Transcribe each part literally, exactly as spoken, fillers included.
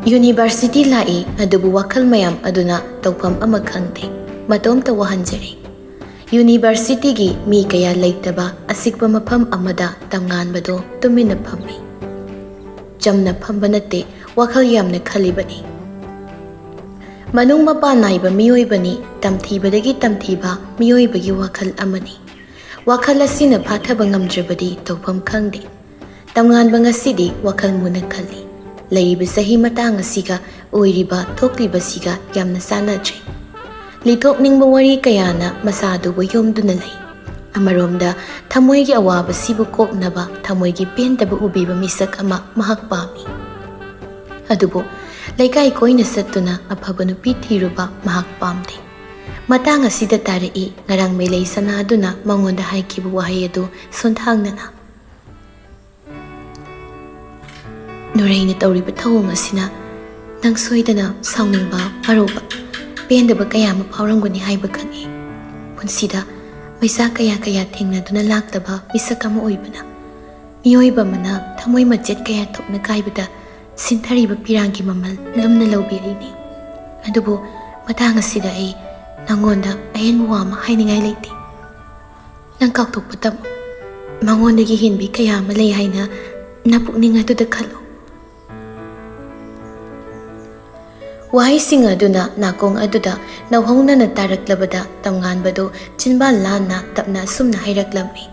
University ꯂꯥꯛꯏ, ꯑꯗꯨꯕꯨ ꯋꯥꯈꯜ ꯃꯌꯥꯝ ꯑꯗꯨꯅ ꯇꯧꯐꯝ ꯑꯃ ꯈꯪꯗꯦ꯫ ꯃꯇꯣꯝꯇ ꯋꯥꯍꯟꯖꯔꯦ꯫ ꯌꯨꯅꯤꯚꯔꯁꯤꯇꯤꯒꯤ ꯃꯤ ꯀꯌꯥ ꯂꯩꯇꯕ ꯑꯆꯤꯛꯄ ꯃꯐꯝ ꯑꯃꯗ ꯇꯝꯉꯥꯟꯕꯗꯣ ꯇꯨꯃꯤꯟꯅ ꯐꯝꯃꯤ꯫ ꯆꯝꯅ ꯐꯝꯕ ꯅꯠꯇꯦ, ꯋꯥꯈꯜ ꯌꯥꯝꯅ ꯈꯜꯂꯤꯕꯅꯤ꯫ ꯃꯅꯨꯡ ꯃꯄꯥꯟ ꯅꯥꯏꯕ ꯃꯤꯑꯣꯏꯕꯅꯤ, ꯇꯝꯊꯤꯕꯗꯒꯤ ꯇꯝꯊꯤꯕ ꯃꯤꯑꯣꯏꯕꯒꯤ ꯋꯥꯈꯜ ꯑꯃꯅꯤ꯫ ꯋꯥꯈꯜ ꯑꯁꯤꯅ ꯐꯥꯊꯕ ꯉꯝꯗ꯭ꯔꯕꯗꯤ ꯇꯧꯐꯝ ꯈꯪꯗꯦ꯫ ꯇꯝꯉꯥꯟꯕ ꯉꯁꯤꯗꯤ ꯋꯥꯈꯜ ꯃꯨꯟꯅ ꯈꯜꯂꯤ꯫ ꯂꯩꯔꯤꯕ ꯆꯍꯤ ꯃꯇꯥꯡ ꯑꯁꯤꯒ ꯑꯣꯏꯔꯤꯕ ꯊꯣꯛꯂꯤꯕꯁꯤꯒ ꯌꯥꯝꯅ ꯆꯥꯟꯅꯗ꯭ꯔꯦ꯫ ꯂꯤꯊꯣꯛꯅꯤꯡꯕ ꯋꯥꯔꯤ ꯀꯌꯥꯅ ꯃꯁꯥꯗꯨꯕꯨ ꯌꯣꯝꯗꯨꯅ ꯂꯩ꯫ ꯑꯃꯔꯣꯝꯗ ꯊꯃꯣꯏꯒꯤ ꯑꯋꯥꯕꯁꯤꯕꯨ ꯀꯣꯛꯅꯕ ꯊꯃꯣꯏꯒꯤ ꯄꯦꯟꯗꯕ ꯎꯕꯤꯕ ꯃꯤꯁꯛ ꯑꯃ ꯃꯍꯥꯛ ꯄꯥꯝꯃꯤ꯫ ꯑꯗꯨꯕꯨ ꯂꯩꯀꯥꯏ ꯀꯣꯏꯅ ꯆꯠꯇꯨꯅ ꯑꯐꯕ ꯅꯨꯄꯤ ꯊꯤꯔꯨꯕ ꯃꯍꯥꯛ ꯄꯥꯝꯗꯦ꯫ ꯃꯇꯥꯡ ꯑꯁꯤꯗ ꯇꯥꯔꯛꯏ ꯉꯔꯥꯡ ꯃꯦꯂꯩ ꯁꯅꯥꯗꯨꯅ ꯃꯉꯣꯟꯗ ꯍꯥꯏꯈꯤꯕ ꯋꯥꯍꯩ ꯑꯗꯨ ꯁꯣꯟꯊꯥꯡꯅꯅ꯫ ꯅꯨꯔꯩꯅ ꯇꯧꯔꯤꯕ ꯊꯧꯑꯣꯡ ꯑꯁꯤꯅ ꯅꯪ ꯁꯣꯏꯗꯅ ꯁꯥꯎꯅꯤꯡꯕ, ꯋꯥꯔꯧꯕ, ꯄꯦꯟꯗꯕ ꯀꯌꯥ ꯑꯃ ꯐꯥꯎꯔꯝꯒꯅꯤ ꯍꯥꯏꯕ ꯈꯪꯏ꯫ ꯄꯨꯟꯁꯤꯗ ꯃꯩꯁꯥ ꯀꯌꯥ ꯀꯌꯥ ꯊꯦꯡꯅꯗꯨꯅ ꯂꯥꯛꯂꯕ ꯃꯤꯁꯛ ꯑꯃ ꯑꯣꯏꯕꯅ, ꯃꯤꯑꯣꯏꯕ ꯑꯃꯅ ꯊꯃꯣꯏ ꯃꯆꯦꯠ ꯀꯌꯥ ꯊꯣꯛꯅ ꯀꯥꯏꯕꯗ ꯁꯤꯟꯊꯔꯤꯕ ꯄꯤꯔꯥꯡꯒꯤ ꯃꯃꯜ ꯂꯨꯝꯅ ꯂꯧꯕꯤꯔꯤꯅꯤ꯫ ꯑꯗꯨꯕꯨ ꯃꯇꯥꯡ ꯑꯁꯤꯗ ꯑꯩ ꯅꯪꯉꯣꯟꯗ ꯑꯍꯦꯟꯕ ꯋꯥ ꯑꯃ ꯍꯥꯏꯅꯤꯡꯉꯥꯏ ꯂꯩꯇꯦ꯫ ꯅꯪ ꯀꯥꯎꯊꯣꯛꯄ ꯇꯝꯃꯨ꯫ ꯃꯉꯣꯟꯗꯒꯤ ꯍꯦꯟꯕꯤ ꯀꯌꯥ ꯑꯃ ꯂꯩ ꯍꯥꯏꯅ ꯅꯄꯨꯛꯅꯤꯡ ꯑꯗꯨꯗ ꯈꯜꯂꯨ꯫ ꯋꯥꯍꯩꯁꯤꯡ ꯑꯗꯨꯅ ꯅꯥꯀꯣꯡ ꯑꯗꯨꯗ ꯅꯧꯍꯧꯅꯅ ꯇꯥꯔꯛꯂꯕꯗ ꯇꯝꯉꯥꯟꯕꯗꯨ ꯆꯤꯟꯕꯥꯟ ꯂꯥꯟꯅ ꯇꯞꯅ ꯑꯁꯨꯝꯅ ꯍꯥꯏꯔꯛꯂꯝꯃꯤ꯫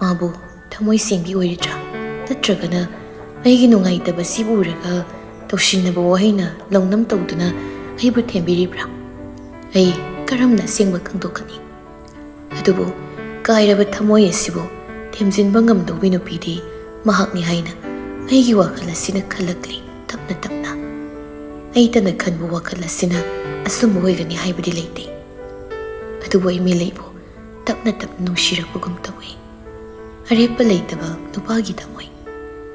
ꯃꯥꯕꯨ ꯊꯃꯣꯏ ꯁꯦꯡꯕꯤ ꯑꯣꯏꯔꯤꯗ꯭ꯔꯥ? ꯅꯠꯇ꯭ꯔꯒꯅ ꯑꯩꯒꯤ ꯅꯨꯡꯉꯥꯏꯇꯕꯁꯤ ꯎꯔꯒ ꯇꯧꯁꯤꯟꯅꯕ ꯋꯥꯍꯩꯅ ꯂꯧꯅꯝ ꯇꯧꯗꯨꯅ ꯑꯩꯕꯨ ꯊꯦꯝꯕꯤꯔꯤꯕ꯭ꯔꯥ? ꯑꯩ ꯀꯔꯝꯅ ꯑꯁꯦꯡꯕ ꯈꯪꯗꯣꯛꯀꯅꯤ? ꯑꯗꯨꯕꯨ ꯀꯥꯏꯔꯕ ꯊꯃꯣꯏ ꯑꯁꯤꯕꯨ ꯊꯦꯝꯖꯤꯟꯕ ꯉꯝꯗꯧꯕꯤ ꯅꯨꯄꯤꯗꯤ ꯃꯍꯥꯛꯅꯤ ꯍꯥꯏꯅ ꯑꯩꯒꯤ ꯋꯥꯈꯜ ꯑꯁꯤꯅ ꯈꯜꯂꯛꯂꯤ ꯇꯞꯅ ꯇꯞꯅ꯫ ꯑꯩꯇꯅ ꯈꯟꯕ ꯋꯥꯈꯜ ꯑꯁꯤꯅ ꯑꯆꯨꯝꯕ ꯑꯣꯏꯒꯅꯤ ꯍꯥꯏꯕꯗꯤ ꯂꯩꯇꯦ꯫ ꯑꯗꯨꯕꯨ ꯑꯩ ꯃꯦꯂꯩꯕꯨ ꯇꯞꯅ ꯇꯞꯅ ꯅꯨꯡꯁꯤꯔꯛꯄꯒꯨꯝ ꯇꯧꯏ꯫ ꯑꯔꯦꯞꯄ ꯂꯩꯇꯕ ꯅꯨꯄꯥꯒꯤ ꯊꯃꯣꯏ,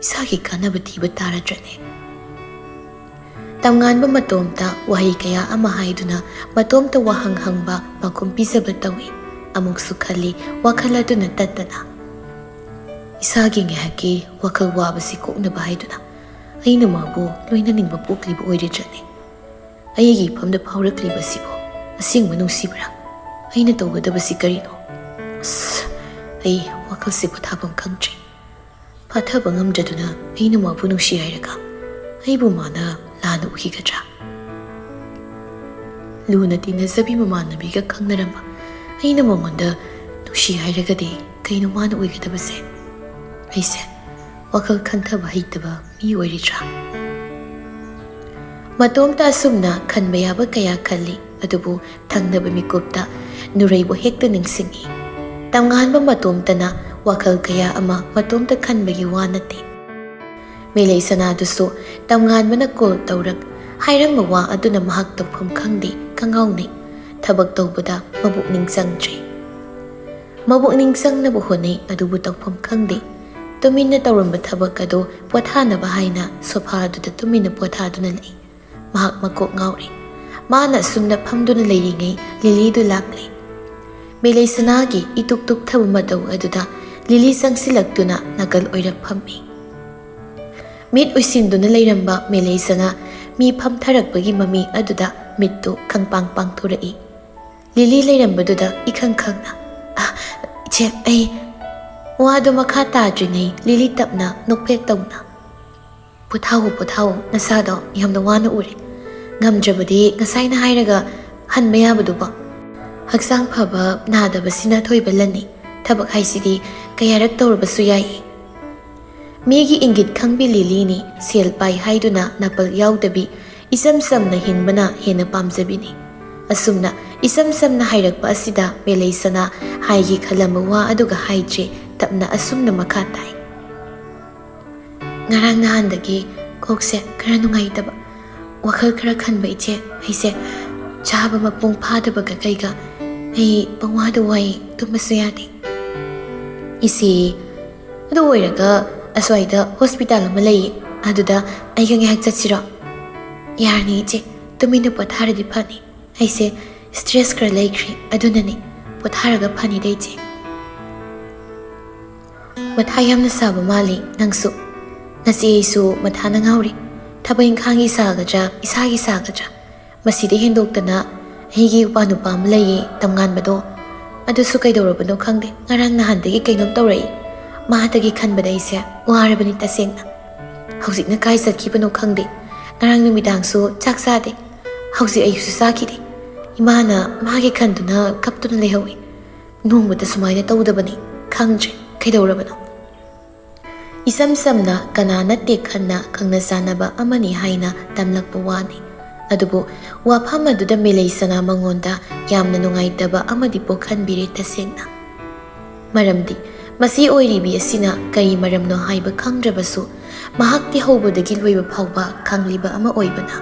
ꯏꯁꯥꯒꯤ ꯀꯥꯟꯅꯕ ꯊꯤꯕ ꯇꯥꯔꯗ꯭ꯔꯅꯦ? ꯇꯝꯉꯥꯟꯕ ꯃꯇꯣꯝꯇ ꯋꯥꯍꯩ ꯀꯌꯥ ꯑꯃ ꯍꯥꯏꯗꯨꯅ ꯃꯇꯣꯝꯇ ꯋꯥꯍꯪ ꯍꯪꯕ ꯄꯥꯎꯈꯨꯝ ꯄꯤꯖꯕ ꯇꯧꯏ꯫ ꯑꯃꯨꯛꯁꯨ ꯈꯜꯂꯤ ꯋꯥꯈꯜ ꯑꯗꯨꯅ ꯇꯠꯇꯅ꯫ ꯏꯁꯥꯒꯤ ꯉꯥꯏꯍꯥꯛꯀꯤ ꯋꯥꯈꯜ ꯋꯥꯕꯁꯤ ꯀꯣꯛꯅꯕ ꯍꯥꯏꯗꯨꯅ ꯑꯩꯅ ꯃꯥꯕꯨ ꯂꯣꯏꯅꯅꯤꯡꯕ ꯄꯣꯛꯂꯤꯕ ꯑꯣꯏꯔꯤꯗ꯭ꯔꯅꯦ? ꯑꯩꯒꯤ ꯏꯐꯝꯗ ꯐꯥꯎꯔꯛꯂꯤꯕꯁꯤꯕꯨ ꯑꯁꯦꯡꯕ ꯅꯨꯡꯁꯤꯕ꯭ꯔꯥ? ꯑꯩꯅ ꯇꯧꯒꯗꯕꯁꯤ ꯀꯔꯤꯅꯣ? ꯑꯁ, ꯑꯩ ꯋꯥꯈꯜꯁꯦ ꯄꯣꯊꯥꯐꯝ ꯈꯪꯗ꯭ꯔꯦ꯫ ꯐꯥꯊꯕ ꯉꯝꯗ꯭ꯔꯗꯨꯅ ꯑꯩꯅ ꯃꯥꯕꯨ ꯅꯨꯡꯁꯤ ꯍꯥꯏꯔꯒ ꯑꯩꯕꯨ ꯃꯥꯅ ꯂꯥꯟꯅ ꯎꯈꯤꯒꯗ꯭ꯔꯥ? ꯂꯨꯅ ꯇꯤꯟꯅꯖꯕꯤ ꯃꯃꯥꯟꯅꯕꯤꯒ ꯈꯪꯅꯔꯝꯕ ꯑꯩꯅ ꯃꯉꯣꯟꯗ ꯅꯨꯡꯁꯤ ꯍꯥꯏꯔꯒꯗꯤ ꯀꯩꯅꯣ ꯃꯥꯅ ꯑꯣꯏꯒꯗꯕꯁꯦ? ꯑꯩꯁꯦ ꯋꯥꯈꯜ ꯈꯟꯊꯕ ꯍꯩꯇꯕ ꯃꯤ ꯑꯣꯏꯔꯤꯗ꯭ꯔꯥ? ꯃꯇꯣꯝꯇ ꯑꯁꯨꯝꯅ ꯈꯟꯕ ꯌꯥꯕ ꯀꯌꯥ ꯈꯜꯂꯤ, ꯑꯗꯨꯕꯨ ꯊꯪꯅꯕ ꯃꯤꯀꯨꯞꯇ ꯅꯨꯔꯩꯕꯨ ꯍꯦꯛꯇ ꯅꯤꯡꯁꯤꯡꯏ꯫ ꯇꯝꯉꯥꯟꯕ ꯃꯇꯣꯝꯇꯅ ꯋꯥꯈꯜ ꯀꯌꯥ ꯑꯃ ꯃꯇꯣꯝꯇ ꯈꯟꯕꯒꯤ ꯋꯥ ꯅꯠꯇꯦ꯫ ꯃꯦꯂꯩ ꯁꯅꯥꯗꯨꯁꯨ ꯇꯝꯉꯥꯟꯕꯅ ꯀꯣꯜ ꯇꯧꯔꯛ ꯍꯥꯏꯔꯝꯕ ꯋꯥ ꯑꯗꯨꯅ ꯃꯍꯥꯛ ꯇꯧꯐꯝ ꯈꯪꯗꯦ, ꯀꯉꯥꯎꯅꯩ꯫ ꯊꯕꯛ ꯇꯧꯕꯗ ꯃꯕꯨꯛꯅꯤꯡ ꯆꯪꯗ꯭ꯔꯦ꯫ ꯃꯕꯨꯛꯅꯤꯡ ꯆꯪꯅꯕ ꯍꯣꯠꯅꯩ, ꯑꯗꯨꯕꯨ ꯇꯧꯐꯝ ꯈꯪꯗꯦ꯫ ꯇꯨꯃꯤꯟꯅ ꯇꯧꯔꯝꯕ ꯊꯕꯛ ꯑꯗꯨ ꯄꯣꯊꯥꯅꯕ ꯍꯥꯏꯅ ꯁꯣꯐꯥ ꯑꯗꯨꯗ ꯇꯨꯃꯤꯟꯅ ꯄꯣꯊꯥꯗꯨꯅ ꯂꯩ꯫ ꯃꯍꯥꯛ ꯃꯀꯣꯛ ꯉꯥꯎꯔꯦ꯫ ꯃꯥꯅ ꯑꯁꯨꯝꯅ ꯐꯝꯗꯨꯅ ꯂꯩꯔꯤꯉꯩ ꯂꯤꯂꯤꯗꯨ ꯂꯥꯛꯂꯦ꯫ ꯃꯦꯂꯩ ꯁꯅꯥꯒꯤ ꯏꯇꯨꯛ ꯇꯨꯛꯊꯕ ꯃꯇꯧ ꯑꯗꯨꯗ ꯂꯤꯂꯤ ꯆꯪꯁꯤꯜꯂꯛꯇꯨꯅ ꯅꯥꯀꯜ ꯑꯣꯏꯔꯞ ꯐꯝꯃꯤ꯫ ꯃꯤꯠ ꯎꯏꯁꯤꯟꯗꯨꯅ ꯂꯩꯔꯝꯕ ꯃꯦꯂꯩ ꯁꯅꯥ ꯃꯤ ꯐꯝꯊꯔꯛꯄꯒꯤ ꯃꯃꯤ ꯑꯗꯨꯗ ꯃꯤꯠꯇꯨ ꯈꯪꯄꯥꯡ ꯄꯥꯡꯊꯣꯔꯛꯏ꯫ ꯂꯤꯂꯤ ꯂꯩꯔꯝꯕꯗꯨꯗ ꯏꯈꯪ ꯈꯪꯅ, "ꯑ, ꯏꯆꯦ, ꯑꯩ," ꯋꯥꯗꯨ ꯃꯈꯥ ꯇꯥꯗ꯭ꯔꯤꯉꯩ ꯂꯤꯂꯤ ꯇꯞꯅ ꯅꯣꯛꯐꯦꯠ ꯇꯧꯅ, "ꯄꯣꯊꯥꯋꯣ, ꯄꯣꯊꯥꯋꯣ, ꯅꯁꯥꯗꯣ ꯌꯥꯝꯅ ꯋꯥꯅ ꯎꯔꯦ꯫ ꯉꯝꯗ꯭ꯔꯕꯗꯤ ꯉꯁꯥꯏꯅ ꯍꯥꯏꯔꯒ ꯍꯟꯕ ꯌꯥꯕꯗꯨꯕꯣ? ꯍꯛꯆꯥꯡ ꯐꯕ ꯅꯥꯗꯕꯁꯤꯅ ꯑꯊꯣꯏꯕ ꯂꯟꯅꯤ꯫ ꯊꯕꯛ ꯍꯥꯏꯁꯤꯗꯤ ꯀꯌꯥꯔꯛ ꯇꯧꯔꯕꯁꯨ ꯌꯥꯏ꯫" ꯃꯤꯒꯤ ꯏꯪꯒꯤꯠ ꯈꯪꯕꯤ ꯂꯤꯂꯤꯅꯤ, ꯁꯦꯜ ꯄꯥꯏ ꯍꯥꯏꯗꯨꯅ ꯅꯥꯄꯜ ꯌꯥꯎꯗꯕꯤ, ꯏꯆꯝ ꯆꯝꯅ ꯍꯤꯡꯕꯅ ꯍꯦꯟꯅ ꯄꯥꯝꯖꯕꯤꯅꯤ꯫ ꯑꯁꯨꯝꯅ ꯏꯆꯝ ꯆꯝꯅ ꯍꯥꯏꯔꯛꯄ ꯑꯁꯤꯗ ꯃꯦꯂꯩ ꯁꯅꯥ ꯍꯥꯏꯒꯦ ꯈꯜꯂꯝꯕ ꯋꯥ ꯑꯗꯨꯒ ꯍꯥꯏꯗ꯭ꯔꯦ, ꯇꯞꯅ ꯑꯁꯨꯝꯅ ꯃꯈꯥ ꯇꯥꯏ꯫ "ꯉꯔꯥꯡ ꯅꯍꯥꯟꯗꯒꯤ ꯀꯣꯛꯁꯦ ꯈꯔ ꯅꯨꯡꯉꯥꯏꯇꯕ, ꯋꯥꯈꯜ ꯈꯔ ꯈꯟꯕ ꯏꯆꯦ, ꯑꯩꯁꯦ ꯆꯥꯕ ꯃꯄꯨꯡ ꯐꯥꯗꯕꯒ ꯀꯩꯒ ꯑꯩ ꯄꯪꯋꯥꯗ ꯋꯥꯏ, ꯇꯨꯝꯕꯁꯨ ꯌꯥꯗꯦ꯫" "ꯏꯆꯦ, ꯑꯗꯨ ꯑꯣꯏꯔꯒ ꯑꯁ꯭ꯋꯥꯏꯗ ꯍꯣꯁꯄꯤꯇꯥꯜ ꯑꯃ ꯂꯩꯌꯦ, ꯑꯗꯨꯗ ꯑꯩꯒ ꯉꯥꯏꯍꯥꯛ ꯆꯠꯁꯤꯔꯣ?" "ꯌꯥꯔꯅꯤ ꯏꯆꯦ, ꯇꯨꯃꯤꯟꯅ ꯄꯣꯊꯥꯔꯗꯤ ꯐꯅꯤ꯫ ꯑꯩꯁꯦ ꯁ꯭ꯇ꯭ꯔꯦꯁ ꯈꯔ ꯂꯩꯈ꯭ꯔꯦ, ꯑꯗꯨꯅꯅꯦ꯫ ꯄꯣꯊꯥꯔꯒ ꯐꯅꯤꯗ ꯏꯆꯦ꯫" "ꯃꯊꯥ ꯌꯥꯝꯅ ꯁꯥꯕ ꯃꯥꯜꯂꯤ ꯅꯪꯁꯨ꯫ ꯉꯁꯤ ꯑꯩꯁꯨ ꯃꯊꯥꯅ ꯉꯥꯎꯔꯤ꯫ ꯊꯕꯛ ꯏꯪꯈꯥꯡꯒꯤ ꯁꯥꯒꯗ꯭ꯔꯥ, ꯏꯁꯥꯒꯤ ꯁꯥꯒꯗ꯭ꯔꯥ? ꯃꯁꯤꯗ ꯍꯦꯟꯗꯣꯛꯇꯅ ꯑꯩꯒꯤ ꯏꯄ꯭ꯋꯥ ꯅꯨꯄꯥ ꯑꯃ ꯂꯩꯌꯦ, ꯇꯝꯉꯥꯟꯕꯗꯣ꯫ ꯑꯗꯨꯁꯨ ꯀꯩꯗꯧꯔꯕꯅꯣ ꯈꯪꯗꯦ, ꯉꯔꯥꯡ ꯅꯍꯥꯟꯗꯒꯤ ꯀꯩꯅꯣꯝ ꯇꯧꯔꯛꯏ꯫ ꯃꯥꯗꯒꯤ ꯈꯟꯕꯗ ꯑꯩꯁꯦ ꯋꯥꯔꯕꯅꯤ ꯇꯁꯦꯡꯅ꯫ ꯍꯧꯖꯤꯛꯅ ꯀꯥꯏ ꯆꯠꯈꯤꯕꯅꯣ ꯈꯪꯗꯦ꯫ ꯉꯔꯥꯡ ꯅꯨꯃꯤꯗꯥꯡꯁꯨ ꯆꯥꯛ ꯆꯥꯗꯦ꯫ ꯍꯧꯖꯤꯛ ꯑꯌꯨꯛꯁꯨ ꯆꯥꯈꯤꯗꯦ꯫ ꯏꯃꯥꯅ ꯃꯥꯒꯤ ꯈꯟꯗꯨꯅ ꯀꯞꯇꯨꯅ ꯂꯩꯍꯧꯏ꯫ ꯅꯣꯡꯃꯇ ꯁꯨꯃꯥꯏꯅ ꯇꯧꯗꯕꯅꯤ꯫ ꯈꯪꯗ꯭ꯔꯦ ꯀꯩꯗꯧꯔꯕꯅꯣ꯫ ꯏꯁꯝ ꯁꯝꯅ ꯀꯅꯥ ꯅꯠꯇꯦ ꯈꯟꯅ ꯈꯪꯅ ꯆꯥꯟꯅꯕ ꯑꯃꯅꯤ ꯍꯥꯏꯅ ꯇꯝꯂꯛꯄ ꯋꯥꯅꯤ꯫ ꯑꯗꯨꯕꯨ ꯋꯥꯐꯝ ꯑꯗꯨꯗ ꯃꯦꯂꯩꯁꯅꯥ ꯃꯉꯣꯟꯗ ꯌꯥꯝꯅ ꯅꯨꯡꯉꯥꯏꯇꯕ ꯑꯃꯗꯤ ꯄꯣꯛꯍꯟꯕꯤꯔꯦ ꯇꯁꯦꯡꯅ꯫ ꯃꯔꯝꯗꯤ ꯃꯁꯤ ꯑꯣꯏꯔꯤꯕꯤ ꯑꯁꯤꯅ ꯀꯔꯤ ꯃꯔꯝꯅꯣ ꯍꯥꯏꯕ ꯈꯪꯗ꯭ꯔꯕꯁꯨ, ꯃꯍꯥꯛꯇꯤ ꯍꯧꯕꯗꯒꯤ ꯂꯣꯏꯕ ꯐꯥꯎꯕ ꯈꯪꯂꯤꯕ ꯑꯃ ꯑꯣꯏꯕꯅ꯫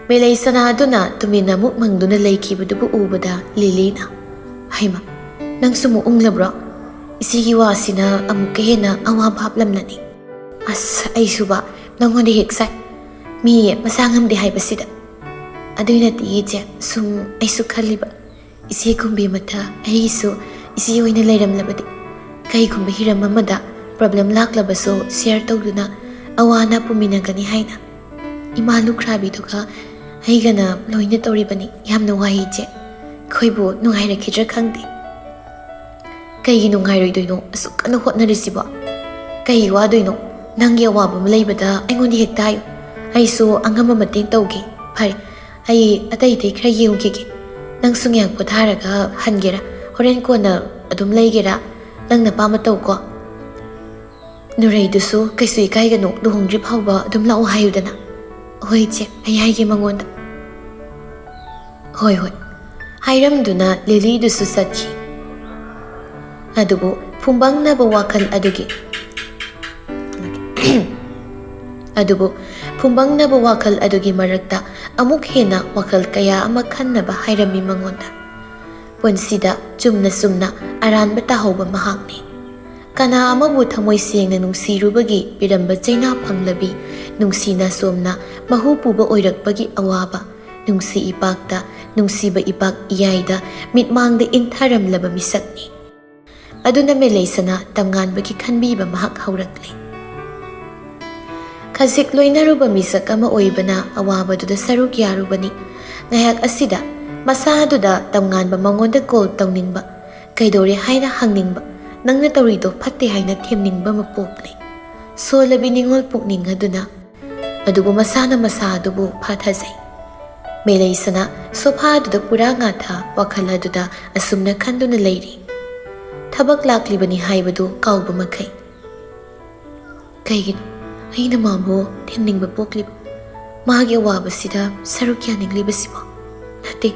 ꯃꯦꯂꯩꯁꯅꯥ ꯑꯗꯨꯅ ꯇꯨꯃꯤꯟꯅ ꯃꯨꯛ ꯃꯪꯗꯨꯅ ꯂꯩꯈꯤꯕꯗꯨꯕꯨ ꯎꯕꯗ ꯂꯤꯂꯤꯅ, "ꯍꯩꯃ, ꯅꯪꯁꯨ ꯃꯨꯛ ꯎꯪꯂꯕ꯭ꯔꯣ? ꯏꯆꯦꯒꯤ ꯋꯥꯁꯤꯅ ꯑꯃꯨꯛꯀ ꯍꯦꯟꯅ ꯑꯋꯥꯕ ꯍꯥꯞꯂꯝꯂꯅꯤ꯫ ꯑꯁ, ꯑꯩꯁꯨꯕ ꯅꯪꯉꯣꯟꯗ ꯍꯦꯛ ꯁꯥꯏ꯫ ꯃꯤ ꯃꯁꯥ ꯉꯝꯗꯦ ꯍꯥꯏꯕꯁꯤꯗ꯫ ꯑꯗꯨꯏ ꯅꯠꯇꯦ ꯏꯆꯦ, ꯁꯨꯝ ꯑꯩꯁꯨ ꯈꯜꯂꯤꯕ꯫ ꯏꯆꯦ ꯀꯨꯝꯕꯤ ꯃꯊꯥ ꯑꯩꯒꯤꯁꯨ ꯏꯆꯦ ꯑꯣꯏꯅ ꯂꯩꯔꯝꯂꯕꯗꯤ, ꯀꯩꯒꯨꯝꯕ ꯍꯤꯔꯝ ꯑꯃꯗ problem ꯂꯥꯛꯂꯕꯁꯨ share ꯇꯧꯗꯨꯅ ꯑꯋꯥ ꯑꯅꯥ ꯄꯨꯃꯤꯟꯅꯒꯅꯤ ꯍꯥꯏꯅ꯫ ꯏꯃꯥ ꯂꯨꯈ꯭ꯔꯥꯕꯤꯗꯨꯒ ꯑꯩꯒꯅ ꯂꯣꯏꯅ ꯇꯧꯔꯤꯕꯅꯤ꯫ ꯌꯥꯝꯅ ꯋꯥꯏ ꯏꯆꯦ꯫ ꯑꯩꯈꯣꯏꯕꯨ ꯅꯨꯡꯉꯥꯏꯔꯛꯈꯤꯗ꯭ꯔꯥ ꯈꯪꯗꯦ꯫" "ꯀꯩꯒꯤ ꯅꯨꯡꯉꯥꯏꯔꯣꯏꯗꯣꯏꯅꯣ? ꯑꯁꯨꯛ ꯀꯟꯅ ꯍꯣꯠꯅꯔꯤꯁꯤꯕꯣ? ꯀꯩꯒꯤ ꯋꯥꯗꯣꯏꯅꯣ? ꯅꯪꯒꯤ ꯑꯋꯥꯕ ꯑꯃ ꯂꯩꯕꯗ ꯑꯩꯉꯣꯟꯗ ꯍꯦꯛꯇ ꯍꯥꯏꯌꯨ꯫ ꯑꯩꯁꯨ ꯑꯉꯝꯕ ꯃꯇꯦꯡ ꯇꯧꯒꯦ꯫ ꯐꯔꯦ, ꯑꯩ ꯑꯇꯩ ꯑꯇꯩ ꯈꯔ ꯌꯦꯡꯉꯨꯈꯤꯒꯦ꯫ ꯅꯪꯁꯨ ꯉꯥꯏꯍꯥꯛ ꯄꯣꯊꯥꯔꯒ ꯍꯟꯒꯦꯔꯥ? ꯍꯣꯔꯦꯟ ꯀꯣꯟꯅ ꯑꯗꯨꯝ ꯂꯩꯒꯦꯔꯥ? ꯅꯪ ꯅꯄꯥꯝꯕ ꯇꯧꯀꯣ꯫" "ꯅꯨꯔꯩꯗꯨꯁꯨ ꯀꯩꯁꯨ ꯏꯀꯥꯏꯒꯅꯨ, ꯂꯨꯍꯣꯡꯗ꯭ꯔꯤ ꯐꯥꯎꯕ ꯑꯗꯨꯝ ꯂꯥꯛꯑꯣ ꯍꯥꯏꯌꯨꯗꯅ꯫" "ꯍꯣꯏ ꯏꯆꯦ, ꯑꯩ ꯍꯥꯏꯒꯦ ꯃꯉꯣꯟꯗ꯫" "ꯍꯣꯏ, ꯍꯣꯏ," ꯍꯥꯏꯔꯝꯗꯨꯅ ꯂꯤꯂꯤꯗꯨꯁꯨ ꯆꯠꯈꯤ꯫ ꯑꯗꯨꯕꯨ ꯐꯨꯝꯕꯪꯅꯕ ꯋꯥꯈꯜ ꯑꯗꯨꯒꯤ, ꯑꯗꯨꯕꯨ ꯐꯨꯝꯕꯪꯅꯕ ꯋꯥꯈꯜ ꯑꯗꯨꯒꯤ ꯃꯔꯛꯇ ꯑꯃꯨꯛ ꯍꯦꯟꯅ ꯋꯥꯈꯜ ꯀꯌꯥ ꯑꯃ ꯈꯟꯅꯕ ꯍꯥꯏꯔꯝꯃꯤ ꯃꯉꯣꯟꯗ꯫ ꯄꯨꯟꯁꯤꯗ ꯆꯨꯝꯅ ꯆꯨꯝꯅ ꯑꯔꯥꯟꯕ ꯇꯥꯍꯧꯕ ꯃꯍꯥꯛꯅꯤ꯫ ꯀꯅꯥ ꯑꯃꯕꯨ ꯊꯃꯣꯏ ꯁꯦꯡꯅ ꯅꯨꯡꯁꯤꯔꯨꯕꯒꯤ ꯄꯤꯔꯝꯕ ꯆꯩꯅꯥ ꯐꯪꯂꯕꯤ ꯅꯨꯡꯁꯤꯅ ꯁꯣꯝꯅ ꯃꯍꯨ ꯄꯨꯕ ꯑꯣꯏꯔꯛꯄꯒꯤ ꯑꯋꯥꯕ, ꯅꯨꯡꯁꯤ ꯏꯄꯥꯛꯇ, ꯅꯨꯡꯁꯤꯕ ꯏꯄꯥꯛ ꯏꯌꯥꯏꯗ ꯃꯤꯠꯃꯥꯡꯗ ꯏꯟꯊꯔꯝꯂꯕ ꯃꯤꯁꯛꯅꯤ꯫ ꯑꯗꯨꯅ ꯃꯦꯂꯩꯁꯅꯥ ꯇꯝꯉꯥꯟꯕꯒꯤ ꯈꯟꯕꯤꯕ ꯃꯍꯥꯛ ꯍꯧꯔꯛꯂꯦ꯫ ꯈꯖꯤꯛ ꯂꯣꯏꯅꯔꯨꯕ ꯃꯤꯁꯛ ꯑꯃ ꯑꯣꯏꯕꯅ ꯑꯋꯥꯕꯗꯨꯗ ꯁꯔꯨꯛ ꯌꯥꯔꯨꯕꯅꯤ꯫ ꯉꯥꯏꯍꯥꯛ ꯑꯁꯤꯗ ꯃꯁꯥꯗꯨꯗ ꯇꯝꯉꯥꯟꯕ ꯃꯉꯣꯟꯗ ꯀꯣꯜ ꯇꯧꯅꯤꯡꯕ, ꯀꯩꯗꯧꯔꯦ ꯍꯥꯏꯅ ꯍꯪꯅꯤꯡꯕ, ꯅꯪꯅ ꯇꯧꯔꯤꯗꯣ ꯐꯠꯇꯦ ꯍꯥꯏꯅ ꯊꯦꯝꯅꯤꯡꯕ ꯑꯃ ꯄꯣꯛꯂꯦ꯫ ꯁꯣꯜꯂꯕꯤ ꯅꯤꯡꯉꯣꯜ ꯄꯨꯛꯅꯤꯡ ꯑꯗꯨꯅ꯫ ꯑꯗꯨꯕꯨ ꯃꯁꯥꯅ ꯃꯁꯥ ꯑꯗꯨꯕꯨ ꯐꯥꯊꯖꯩ꯫ ꯃꯦꯂꯩꯁꯅꯥ ꯁꯣꯐꯥꯗꯨꯗ ꯄꯨꯔꯥ ꯉꯥꯊꯥ ꯋꯥꯈꯜ ꯑꯗꯨꯗ ꯑꯁꯨꯝꯅ ꯈꯟꯗꯨꯅ ꯂꯩꯔꯤ꯫ ꯊꯕꯛ ꯂꯥꯛꯂꯤꯕꯅꯤ ꯍꯥꯏꯕꯗꯨ ꯀꯥꯎꯕ ꯃꯈꯩ꯫ ꯀꯩꯒꯤꯅꯣ ꯑꯩꯅ ꯃꯥꯕꯨ ꯊꯦꯝꯅꯤꯡꯕ ꯄꯣꯛꯂꯤꯕ? ꯃꯥꯒꯤ ꯑꯋꯥꯕꯁꯤꯗ ꯁꯔꯨꯛ ꯌꯥꯅꯤꯡꯂꯤꯕꯁꯤꯕꯣ? ꯅꯠꯇꯦ,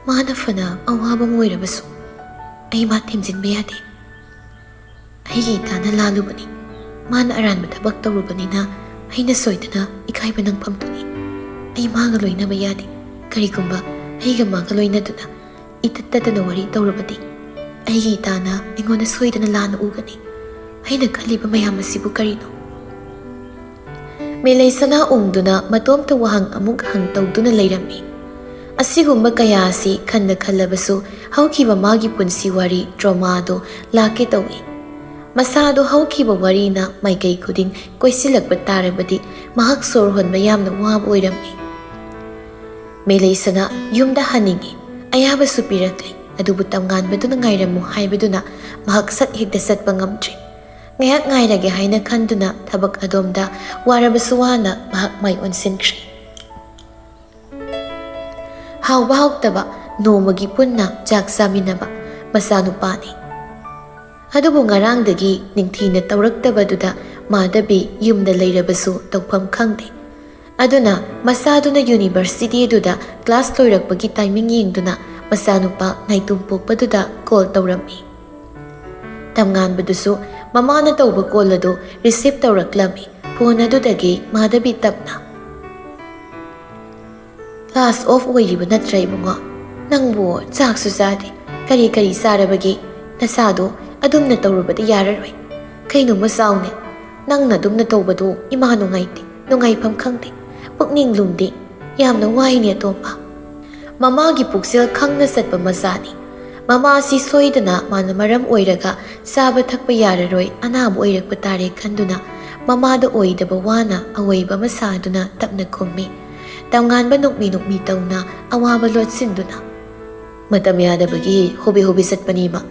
ꯃꯥꯅ ꯐꯅ ꯑꯋꯥꯕ ꯑꯃ ꯑꯣꯏꯔꯕꯁꯨ ꯑꯩ ꯃꯥ ꯊꯦꯝꯖꯤꯟꯕ ꯌꯥꯗꯦ꯫ ꯑꯩꯒꯤ ꯏꯇꯥꯅ ꯂꯥꯜꯂꯨꯕꯅꯤ꯫ ꯃꯥꯅ ꯑꯔꯥꯟꯕ ꯊꯕꯛ ꯇꯧꯔꯨꯕꯅꯤꯅ ꯑꯩꯅ ꯁꯣꯏꯗꯅ ꯏꯀꯥꯏꯕ ꯅꯪꯐꯝ ꯊꯣꯛꯏ꯫ ꯑꯩ ꯃꯥꯒ ꯂꯣꯏꯅꯕ ꯌꯥꯗꯦ꯫ ꯀꯔꯤꯒꯨꯝꯕ ꯑꯩꯒ ꯃꯥꯒ ꯂꯣꯏꯅꯗꯨꯅ ꯏꯇꯠ ꯇꯠꯇꯅ ꯋꯥꯔꯤ ꯇꯧꯔꯕꯗꯤ ꯑꯩꯒꯤ ꯏꯇꯥꯅ ꯑꯩꯉꯣꯟꯗ ꯁꯣꯏꯗꯅ ꯂꯥꯟꯅ ꯎꯒꯅꯤ꯫ ꯑꯩꯅ ꯈꯜꯂꯤꯕ ꯃꯌꯥꯝ ꯑꯁꯤꯕꯨ ꯀꯔꯤꯅꯣ? ꯃꯦꯂꯩꯁꯅꯥ ꯎꯪꯗꯨꯅ ꯃꯇꯣꯝꯇ ꯋꯥꯍꯪ ꯑꯃꯨꯛ ꯍꯪ ꯇꯧꯗꯨꯅ ꯂꯩꯔꯝꯃꯤ꯫ ꯑꯁꯤꯒꯨꯝꯕ ꯀꯌꯥ ꯑꯁꯤ ꯈꯟꯅ ꯈꯜꯂꯕꯁꯨ ꯍꯧꯈꯤꯕ ꯃꯥꯒꯤ ꯄꯨꯟꯁꯤ ꯋꯥꯔꯤ ꯇ꯭ꯔꯣꯃꯥꯗꯣ ꯂꯥꯛꯀꯦ ꯇꯧꯏ꯫ ꯃꯁꯥꯗꯣ ꯍꯧꯈꯤꯕ ꯋꯥꯔꯤꯅ ꯃꯥꯏꯀꯩ ꯈꯨꯗꯤꯡ ꯀꯣꯏꯁꯤꯜꯂꯛꯄ ꯇꯥꯔꯕꯗꯤ ꯃꯍꯥꯛ ꯁꯣꯔ ꯍꯣꯟꯕ ꯌꯥꯝꯅ ꯋꯥꯕ ꯑꯣꯏꯔꯝꯃꯤ꯫ ꯃꯦꯂꯩꯁꯅꯥ ꯌꯨꯝꯗ ꯍꯟꯅꯤꯡꯏ꯫ ꯑꯌꯥꯕꯁꯨ ꯄꯤꯔꯛꯂꯤ꯫ ꯑꯗꯨꯕꯨ ꯇꯝꯉꯥꯟꯕꯗꯨꯅ ꯉꯥꯏꯔꯝꯃꯨ ꯍꯥꯏꯕꯗꯨꯅ ꯃꯍꯥꯛ ꯁꯠ ꯍꯦꯛꯇ ꯆꯠꯄ ꯉꯝꯗ꯭ꯔꯤ꯫ ꯉꯥꯏꯍꯥꯛ ꯉꯥꯏꯔꯒꯦ ꯍꯥꯏꯅ ꯈꯟꯗꯨꯅ ꯊꯕꯛ ꯑꯗꯣꯝꯗ ꯋꯥꯔꯕꯁꯨ ꯋꯥꯅ ꯃꯍꯥꯛ ꯃꯥꯏ ꯑꯣꯟꯁꯤꯟꯈ꯭ꯔꯦ꯫ ꯍꯥꯎꯕ ꯍꯥꯎꯇꯕ ꯅꯣꯡꯃꯒꯤ ꯄꯨꯟꯅ ꯆꯥꯛ ꯆꯥꯃꯤꯟꯅꯕ ꯃꯆꯥꯅꯨꯄꯥꯅꯤ꯫ ꯑꯗꯨꯕꯨ ꯉꯔꯥꯡꯗꯒꯤ ꯅꯤꯡꯊꯤꯅ ꯇꯧꯔꯛꯇꯕꯗꯨꯗ ꯃꯥꯙꯕꯤ ꯌꯨꯝꯗ ꯂꯩꯔꯕꯁꯨ ꯇꯧꯐꯝ ꯈꯪꯗꯦ꯫ ꯑꯗꯨꯅ ꯃꯆꯥꯗꯨꯅ ꯌꯨꯅꯤꯚꯔꯁꯤꯇꯤꯗꯨꯗ ꯀ꯭ꯂꯥꯁ ꯂꯣꯏꯔꯛꯄꯒꯤ ꯇꯥꯏꯃꯤꯡ ꯌꯦꯡꯗꯨꯅ ꯃꯆꯥꯅꯨꯄꯥ ꯅꯥꯏꯇꯣꯝ ꯄꯣꯛꯄꯗꯨꯗ ꯀꯣꯜ ꯇꯧꯔꯝꯃꯤ꯫ ꯇꯝꯉꯥꯟꯕꯗꯨꯁꯨ ꯃꯃꯥꯅ ꯇꯧꯕ ꯀꯣꯜ ꯑꯗꯨ ꯔꯤꯁꯤꯞ ꯇꯧꯔꯛꯂꯝꯃꯤ꯫ ꯐꯣꯟ ꯑꯗꯨꯗꯒꯤ ꯃꯥꯙꯕꯤ ꯇꯞꯅ, "ꯀ꯭ꯂꯥꯁ ꯑꯣꯐ ꯑꯣꯏꯔꯤꯕ ꯅꯠꯇ꯭ꯔꯥ ꯏꯕꯨꯡꯉꯣ? ꯅꯪꯕꯨ ꯆꯥꯛꯁꯨ ꯆꯥꯗꯦ꯫ ꯀꯔꯤ ꯀꯔꯤ ꯆꯥꯔꯕꯒꯦ? ꯅꯁꯥꯗꯣ ꯑꯗꯨꯝꯅ ꯇꯧꯔꯨꯕꯗꯤ ꯌꯥꯔꯔꯣꯏ꯫ ꯀꯩꯅꯣꯝꯃ ꯆꯥꯎꯅꯦ꯫ ꯅꯪꯅ ꯑꯗꯨꯝꯅ ꯇꯧꯕꯗꯨ ꯏꯃꯥ ꯅꯨꯡꯉꯥꯏꯇꯦ, ꯅꯨꯡꯉꯥꯏꯐꯝ ꯈꯪꯗꯦ, ꯄꯨꯛꯅꯤꯡ ꯂꯨꯝꯗꯦ꯫ ꯌꯥꯝꯅ ꯋꯥꯏꯅꯦ ꯑꯇꯣꯝꯕ꯫" ꯃꯃꯥꯒꯤ ꯄꯨꯛꯆꯦꯜ ꯈꯪꯅ ꯆꯠꯄ ꯃꯆꯥꯅꯤ꯫ ꯃꯃꯥ ꯑꯁꯤ ꯁꯣꯏꯗꯅ ꯃꯥꯅ ꯃꯔꯝ ꯑꯣꯏꯔꯒ ꯆꯥꯕ ꯊꯛꯄ ꯌꯥꯔꯔꯣꯏ, ꯑꯅꯥꯕ ꯑꯣꯏꯔꯛꯄ ꯇꯥꯔꯦ ꯈꯟꯗꯨꯅ ꯃꯃꯥꯗ ꯑꯣꯏꯗꯕ ꯋꯥꯅ ꯑꯑꯣꯏꯕ ꯑꯃ ꯁꯥꯗꯨꯅ ꯇꯞꯅ ꯈꯨꯝꯃꯤ꯫ ꯇꯝꯉꯥꯟꯕ ꯅꯣꯛꯃꯤ ꯅꯣꯛꯃꯤ ꯇꯧꯅ ꯑꯋꯥꯕ ꯂꯣꯠꯁꯤꯟꯗꯨꯅ, "ꯃꯇꯝ ꯌꯥꯗꯕꯒꯤ ꯍꯣꯕꯦ ꯍꯣꯕꯦ ꯆꯠꯄꯅꯤ ꯏꯃꯥ꯫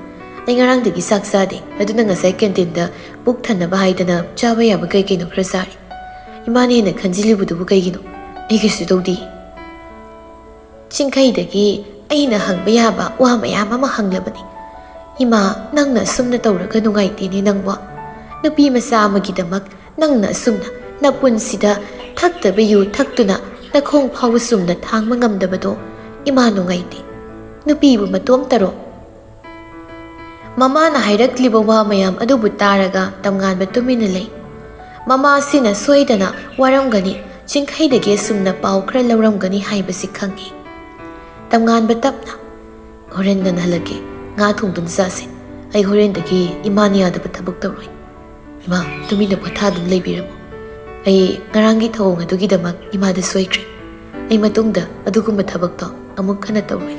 ꯑꯩ ꯉꯔꯥꯡꯗꯒꯤ ꯆꯥꯛ ꯆꯥꯗꯦ, ꯑꯗꯨꯅ ꯉꯁꯥꯏ ꯀꯦꯟꯇꯤꯟꯗ ꯄꯨꯛ ꯊꯟꯅꯕ ꯍꯥꯏꯗꯅ ꯆꯥꯕ ꯌꯥꯕ ꯀꯩ ꯀꯩꯅꯣ ꯈꯔ ꯆꯥꯔꯦ꯫ ꯏꯃꯥꯅ ꯍꯦꯟꯅ ꯈꯟꯖꯤꯜꯂꯤꯕꯗꯨꯕꯨ ꯀꯩꯒꯤꯅꯣ? ꯑꯩ ꯀꯩꯁꯨ ꯇꯧꯗꯦ꯫" ꯆꯤꯡꯈꯩꯗꯒꯤ ꯑꯩꯅ ꯍꯪꯕ ꯌꯥꯕ ꯋꯥ ꯃꯌꯥꯝ ꯑꯃ ꯍꯪꯂꯕꯅꯤ꯫ "ꯏꯃꯥ, ꯅꯪꯅ ꯑꯁꯨꯝꯅ ꯇꯧꯔꯒ ꯅꯨꯡꯉꯥꯏꯇꯦꯅꯦ ꯅꯪꯕꯣ꯫ ꯅꯨꯄꯤ ꯃꯆꯥ ꯑꯃꯒꯤꯗꯃꯛ ꯅꯪꯅ ꯑꯁꯨꯝꯅ ꯅꯄꯨꯟꯁꯤꯗ ꯊꯛꯇꯕ ꯌꯨ ꯊꯛꯇꯨꯅ ꯅꯈꯣꯡ ꯐꯥꯎꯕ ꯆꯨꯝꯅ ꯊꯥꯡꯕ ꯉꯝꯗꯕꯗꯣ ꯏꯃꯥ ꯅꯨꯡꯉꯥꯏꯇꯦ꯫ ꯅꯨꯄꯤꯕꯨ ꯃꯇꯣꯝꯇꯔꯣ?" ꯃꯃꯥꯅ ꯍꯥꯏꯔꯛꯂꯤꯕ ꯋꯥ ꯃꯌꯥꯝ ꯑꯗꯨꯕꯨ ꯇꯥꯔꯒ ꯇꯝꯉꯥꯟꯕ ꯇꯨꯃꯤꯟꯅ ꯂꯩ꯫ ꯃꯃꯥꯁꯤꯅ ꯁꯣꯏꯗꯅ ꯋꯥꯔꯝꯒꯅꯤ, ꯆꯤꯡꯈꯩꯗꯒꯤ ꯑꯁꯨꯝꯅ ꯄꯥꯎ ꯈꯔ ꯂꯧꯔꯝꯒꯅꯤ ꯍꯥꯏꯕꯁꯤ ꯈꯪꯉꯤ꯫ ꯇꯝꯉꯥꯟꯕ ꯇꯞꯅ, "ꯍꯣꯔꯦꯟ ꯉꯟꯅ ꯍꯜꯂꯛꯀꯦ, ꯉꯥ ꯊꯣꯡꯗꯨꯅ ꯆꯥꯁꯦ꯫ ꯑꯩ ꯍꯣꯔꯦꯟꯗꯒꯤ ꯏꯃꯥꯅ ꯌꯥꯗꯕ ꯊꯕꯛ ꯇꯧꯔꯣꯏ꯫ ꯏꯃꯥ, ꯇꯨꯃꯤꯟꯅ ꯄꯣꯊꯥꯗꯨꯅ ꯂꯩꯕꯤꯔꯝꯃꯨ꯫ ꯑꯩ ꯉꯔꯥꯡꯒꯤ ꯊꯧꯑꯣꯡ ꯑꯗꯨꯒꯤꯗꯃꯛ ꯏꯃꯥꯗ ꯁꯣꯏꯈ꯭ꯔꯦ꯫ ꯑꯩ ꯃꯇꯨꯡꯗ ꯑꯗꯨꯒꯨꯝꯕ ꯊꯕꯛꯇꯣ ꯑꯃꯨꯛ ꯍꯟꯅ ꯇꯧꯔꯣꯏ꯫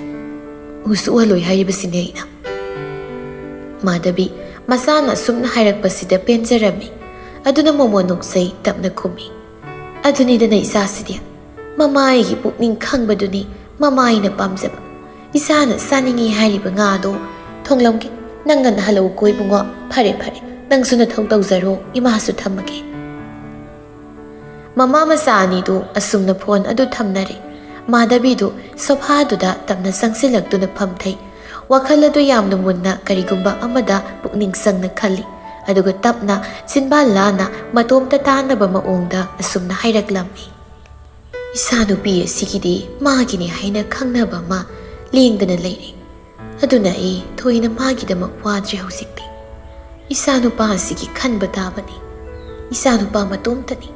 ꯎꯁꯨ ꯎꯍꯜꯂꯣꯏ ꯍꯥꯏꯔꯤꯕꯁꯤꯅꯦ ꯑꯩꯅ꯫" ꯃꯥꯙꯕꯤ ꯃꯆꯥꯅ ꯑꯁꯨꯝꯅ ꯍꯥꯏꯔꯛꯄꯁꯤꯗ ꯄꯦꯟꯖꯔꯝꯃꯤ꯫ ꯑꯗꯨꯅ ꯃꯣꯃꯣꯟ ꯅꯣꯛꯆꯩ ꯇꯞꯅ ꯈꯨꯝꯃꯤ, "ꯑꯗꯨꯅꯤꯗꯅ ꯏꯆꯥꯁꯤꯗꯤ꯫ ꯃꯃꯥ ꯑꯩꯒꯤ ꯄꯨꯛꯅꯤꯡ ꯈꯪꯕꯗꯨꯅꯤ ꯃꯃꯥ ꯑꯩꯅ ꯄꯥꯝꯖꯕ꯫ ꯏꯆꯥꯅ ꯆꯥꯅꯤꯡꯉꯤ ꯍꯥꯏꯔꯤꯕ ꯉꯥꯗꯣ ꯊꯣꯡꯂꯝꯒꯦ꯫ ꯅꯪ ꯉꯟꯅ ꯍꯜꯂꯛꯎꯀꯣ ꯏꯕꯨꯡꯉꯣ꯫ ꯐꯔꯦ, ꯐꯔꯦ, ꯅꯪꯁꯨ ꯅꯊꯧ ꯇꯧꯖꯔꯣ, ꯏꯃꯥꯁꯨ ꯊꯝꯃꯒꯦ꯫" ꯃꯃꯥ ꯃꯆꯥ ꯑꯅꯤꯗꯨ ꯑꯁꯨꯝꯅ ꯐꯣꯟ ꯑꯗꯨ ꯊꯝꯅꯔꯦ꯫ ꯃꯥꯙꯕꯤꯗꯨ ꯁꯣꯐꯥꯗꯨꯗ ꯇꯞꯅ ꯆꯪꯁꯤꯜꯂꯛꯇꯨꯅ ꯐꯝꯊꯩ꯫ ꯋꯥꯈꯜ ꯑꯗꯨ ꯌꯥꯝꯅ ꯃꯨꯟꯅ ꯀꯔꯤꯒꯨꯝꯕ ꯑꯃꯗ ꯄꯨꯛꯅꯤꯡ ꯆꯪꯅ ꯈꯜꯂꯤ꯫ ꯑꯗꯨꯒ ꯇꯞꯅ ꯆꯤꯟꯕꯥꯜ ꯂꯥꯅ ꯃꯇꯣꯝꯇ ꯇꯥꯅꯕ ꯃꯑꯣꯡꯗ ꯑꯁꯨꯝꯅ ꯍꯥꯏꯔꯛꯂꯝꯃꯤ, "ꯏꯆꯥꯅꯨꯄꯤ ꯑꯁꯤꯒꯤꯗꯤ ꯃꯥꯒꯤꯅꯤ ꯍꯥꯏꯅ ꯈꯪꯅꯕ ꯑꯃ ꯂꯦꯡꯗꯅ ꯂꯩꯔꯦ꯫ ꯑꯗꯨꯅ ꯑꯩ ꯊꯣꯏꯅ ꯃꯥꯒꯤꯗꯃꯛ ꯋꯥꯗ꯭ꯔꯦ ꯍꯧꯖꯤꯛꯇꯤ꯫ ꯏꯆꯥꯅꯨꯄꯥ ꯑꯁꯤꯒꯤ ꯈꯟꯕ ꯇꯥꯕꯅꯤ꯫ ꯏꯆꯥꯅꯨꯄꯥ ꯃꯇꯣꯝꯇꯅꯤ꯫